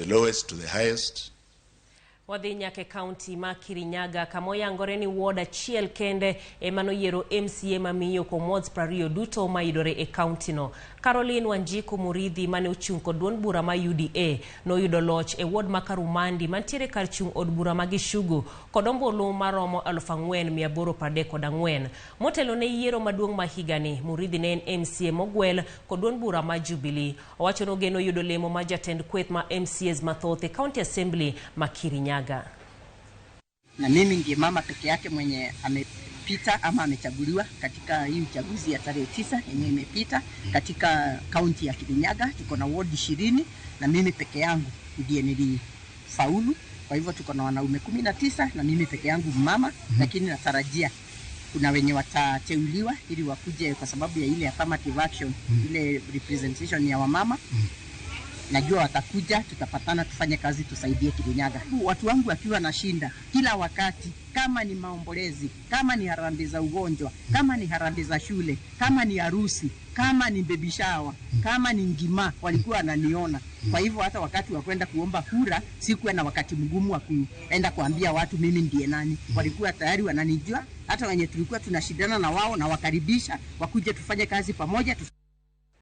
the lowest to the highest. Wadhi nyaka e kaunti ma Kirinyaga kama oyangore ni ward achiel kende ema noyiero MCA mamiyo kuom wards 20 duto mayudore e kaunti no. Caroline Wanjiku Muridhi mane ochung' kod duond bura ma UDA noyudo loch e ward ma Karumandi mantiere kar chung' od bura ma Gichugu kod ombulu maromo 4,834. Motelo ne yiero maduong' ma higani, Muridhi ne en MCA mogwel kod duond bura ma Jubilee. Owacho ni ogeno yudo lemo mar jatend kweth ma MCAs mathoth e County Assembly ma Kirinyaga. Na mimi ndiye mama peke yake mwenye amepita ama amechaguliwa katika hii uchaguzi ya tarehe 9 yenye imepita katika kaunti ya Kirinyaga. Tuko na ward 20 na mimi peke yangu ndiye nilifaulu. Kwa hivyo tuko na wanaume 19 na mimi peke yangu mama, lakini natarajia kuna wenye watateuliwa ili wakuje kwa sababu ya ile affirmative action, ile representation ya wamama. Najua watakuja, tutapatana, tufanye kazi, tusaidie Kirinyaga. Watu wangu wakiwa na shinda kila wakati, kama ni maombolezi, kama ni harambee za ugonjwa, kama ni harambee za shule, kama ni harusi, kama ni baby shower, kama ni ngima, walikuwa wananiona. Kwa hivyo hata wakati wa kwenda kuomba kura sikuwa na wakati mgumu wa kuenda kuambia watu mimi ndiye nani. Walikuwa tayari wananijua, hata wenye tulikuwa tunashindana na wao na wakaribisha wakuje tufanye kazi pamoja.